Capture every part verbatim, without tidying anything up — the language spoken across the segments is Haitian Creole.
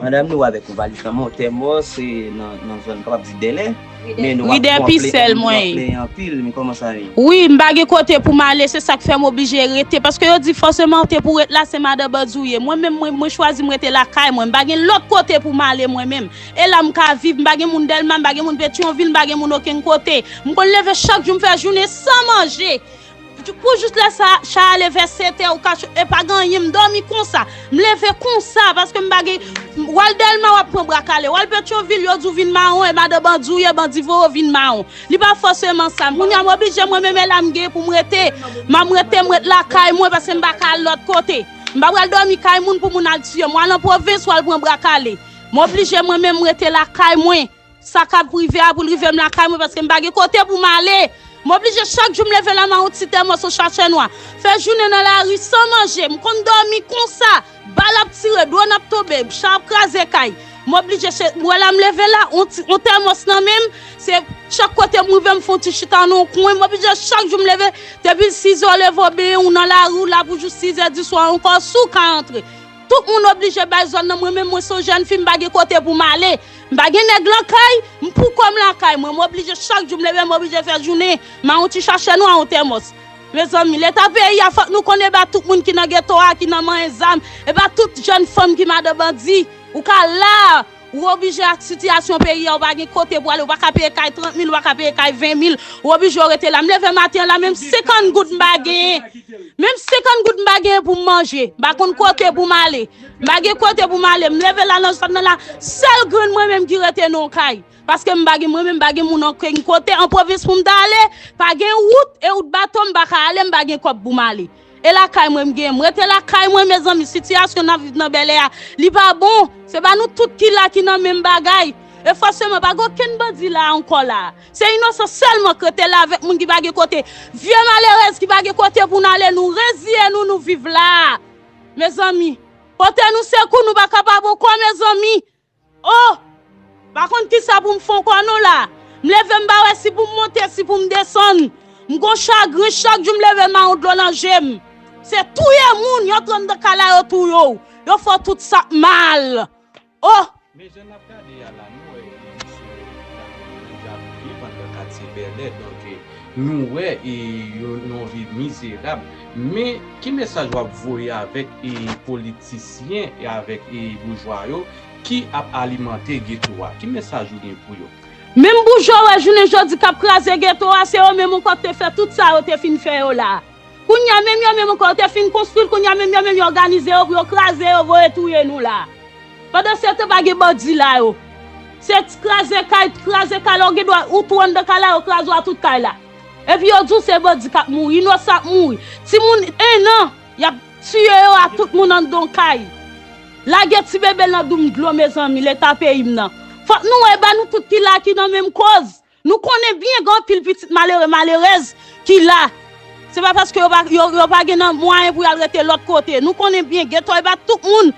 Madanm, nou avèk yon valiz nan men w, tèmòs, e nan, nan zòn, kapab di Dèlè. Men nou ap, ri Dèpisèl, mwen. Anpil, men kòman sa ye? Wi, m pa gen kote pou m ale, se sa k fè m oblije rete. Paske yo di fòseman ou te pou ret la, se madan bandi w ye. Mwen menm, mwen, mwen chwazi m rete lakay mwen. M pa gen lòt kote pou m ale mwen menm. E la m ka viv, m pa gen moun Dèlma, m pa gen moun Petyonvil, m pa gen moun okenn kote. M konn leve chak jou, m fè jounen san manje. Pou jis lè sa, chay ale vè sèt è, ou ka cho-, e pa gen anyen, m dòmi konsa. M leve konsa, paske m pa gen, w al Dèlma, w ap pran bra kale. W al Petyonvil, yo di w vin mawon, e madan bandi w ye, bandi voye w vin mawon. Li pa fòseman sa. Kounye a, m oblije mwen menm, e la m gen pou m rete. M ap rete, m ret lakay mwen, paske m pa ka al lòt kote. M pa pral dòmi kay moun pou moun al tiye m. W al nan pwovens, w al pran bra kale. M oblije mwen menm, m rete lakay mwen. Sa k ap rive a pou l rive m lakay mwen, paske m pa gen kote pou m ale. M oblije chak jou m leve la, m a yon ti tèmòs, yon sachè nwa. Fè jounen nan lari san manje. M konn dòmi konsa. Bal ap tire, dwòn ap tonbe, chay ap kraze kay. M oblije, che-, m wè la m leve la, yon ti, yon tèmòs nan men m, se chak kote m rive, m fè yon ti chita nan yon kwen. M oblije chak jou m leve, depi sizè w leve w benyen, ou nan lari, ou la pou jis sizè diswa ankò, si w ka antre. Tout moun oblije bay zòn nan. Mwen menm, mwen se yon jèn fi, m pa gen kote pou m ale. M pa gen nèg lakay, m pou kò m lakay mwen. M oblije chak jou m leve, m oblije fè jounen. M a yon ti sachè nwa, yon tèmòs. Mezanmi, leta peyi a, fòk nou konn e pa tout moun ki nan geto a, ki nan manyen zam. E pa tout jèn fanm ki madan bandi. Ou ka la, ou oblije ak sitiyasyon peyi a, ou pa gen kote pou ale, ou pa ka peye kay trant mil, ou pa ka peye kay ven mil, ou oblije w rete la. M leve maten an la, menm senkant goud m pa genyen. Menm senkant goud m pa genyen pou m manje. M pa konn kote pou m ale. M pa gen kote pou m ale. M leve la nan zòn nan la. Sèl grenn mwen menm ki rete nan yon kay. Paske m pa gen, mwen menm m pa gen moun okenn kote. An pwovens pou m ta ale, pa gen wout, e wout bato m pa ka ale, m pa gen kòb pou m ale. E lakay mwen m gen, m rete lakay mwen, mezanmi, sitiyasyon n ap viv nan Bèlè a, li pa bon. Se pa nou tout ki la ki nan menm bagay. E fòseman, pa gen okenn bandi la ankò la. Se inosan sèlman k rete la avèk moun ki pa gen kote. Vye malerèz ki pa gen kote pou n ale, nou reziye nou, nou viv la. Mezanmi, pote nou sekou, nou pa kapab ankò, mezanmi. Oh! Pa konn kisa pou m fè ankò non la. M leve m pa wè si pou m monte, si pou m desann. M gon chagren, chak jou m leve m a yon dlo nan je m. Se touye moun, yo t rann nan kay la yo touye w. Yo fè w tout sa k mal. Oh! Men jan n ap gade a la, nou wè e misye Daniel deja viv anndan katye Bèlè, donk e, nou wè e yon, yon vi mizerab. Men ki mesaj w ap voye avèk e politisyen e avèk e boujwa yo ki ap alimante geto a? Ki mesaj ou gen pou yo? Menm boujwa w wè jounen jodi k ap kraze geto a, se yo menm ankò k te fè tout sa yo te fin fè yo la. Kounye a menm yo menm ankò yo te fin konstwi l, kounye a menm yo menm yo òganize yo pou yo kraze yo, voye touye nou la. Pandansetan pa gen bandi la yo. Se t-, kraze kay, kraze kay la, ou gen dwa ou tou anndan kay la, yo kraze w a tout kay la. Epi yo di w se bandi k ap mouri, inosan ap mouri. Timoun en an, y ap tiye yo a tout moun anndan yon kay. Lage ti bebe nan doum dlo, mezanmi, leta peyi m nan. Fòk nou wè, e pa nou tout ki la ki nan menm koz. Nou konnen byen gen anpil pitit malere, malerèz ki la. Se pa paske yo pa, yo, yo pa gen nan mwayen pou y al rete lòt kote. Nou konnen byen, geto e pa tout moun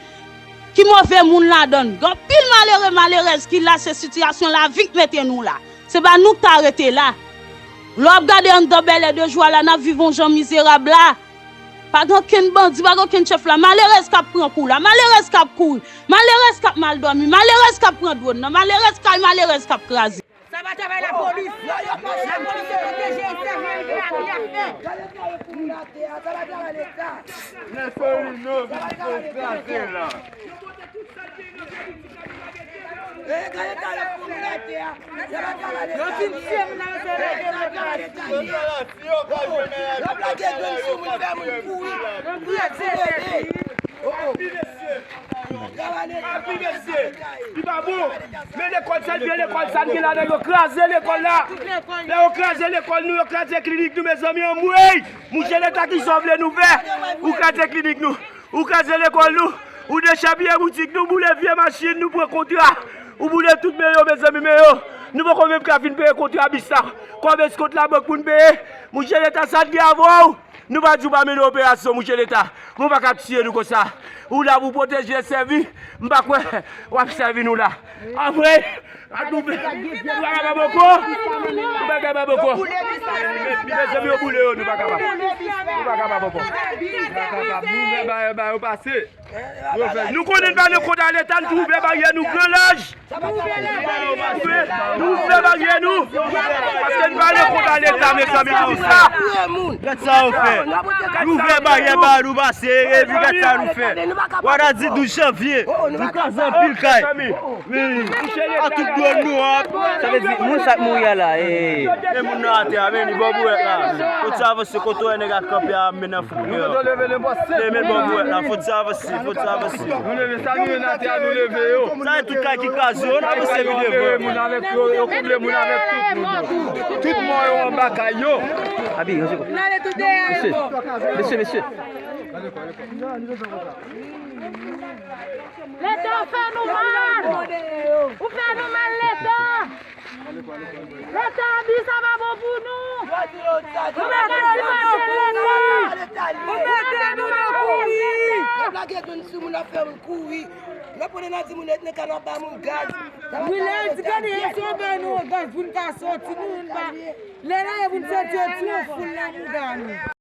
ki move moun ladan l. Gen anpil malere, malerèz ki la, se sitiyasyon lavi k mete nou la. Se pa nou k ta rete la. Lè w ap gade anndan Bèlè de jou a la, n ap viv yon jan mizerab la. Pa gen okenn bandi, pa gen okenn chèf la. Malerèz k ap pran kou la, malerèz k ap kouri, malerèz k ap mal dòmi, malerèz k ap pran dwòn nan, malerèz kay malerèz k ap kraze. Sa pa travay lapolis. Lapolis se pwoteje e sèvi, e li gen lavi l ap fè. Gade travay pou moun atè a, sa pa travay leta. Nan Solino vin pou kraze la. E gade travay pou moun atè a, sa pa travay leta. Yo fin tiye moun nan yo se lè yo travay leta. Yo plante grenn sou moun, fè moun kouri. Yo kraze. Epi mesye, li pa bon. Men lekòl sa, vye lekòl sa n gen ladan yo kraze lekòl la. Lè yo kraze lekòl nou, yo kraze klinik nou, mezanmi, anmwey. Mouche leta, kisa w vle nou fè? Ou kraze klinik nou, ou kraze lekòl nou, ou dechapiye boutik nou, boule vye machin nou, pran kontra. Ou boule tout men yo, mezanmi, men yo. Nou poko menm ka fin peye kontra bis la. Kòb eskont labank pou n peye. Mouche leta, sa n gen avè w? Nou pa di w pa mennen operasyon, mouche leta. Men w pa ka ap tiye nou konsa. Ou la pou pwoteje, sèvi. M pa kwè w ap sèvi nou la. Apre, a nou, nou pa ka ba boko. Nou pa ka ba boko. Mezanmi, yo boule yo, nou pa ka ba. Nou pa ka ba boko. Nou pa ka ba. Nou vle ba, ba yo pase. Nou konnen n pa nan kontra Leta, n tou ouvè baryè nou gran laj. Nou ouvè baryè nou. Paske n pa nan kontra Leta, mezanmi, nou sa. Gad sa yo fè. Nou ouvè baryè ba nou pase, epi gad sa nou fè. W a di douz janvye, nou kraze anpil kay. Wi. A tout dwòn nou ap. Sa vle di, moun sa k mouri a la, e. E moun nan atè a, men li bò bouwèt la. Fò ti avanse kote w wè nèg a kanpe a, men nan fou. E men bò bouwèt la, fò ti avanse, fò ti avanse. Nou leve sa, nou yo nan atè a, nou leve yo. Sa e tout kay ki kraze yo, n avanse pi devan. Yo kouvle moun avèk tout moun. Tout mò yo anba kay yo. Abi, yon segonn. Mesye, mesye, mesye. Leta, ou fè nou mal. Ou fè nou mal, Leta. Leta, abi sa pa bon pou nou. Nou pa ka sipote Leta. Ou mete nou nan kouri. Lage dwòn sou moun ap fè moun kouri. Lè pwene nan di moun etnik a, nou ap ba moun gaz. Wi, lè di gade, e sove nou gaz pou n ka soti, nou menm pa. Lè la, e pou n soti, e tou foul nan mouda nou.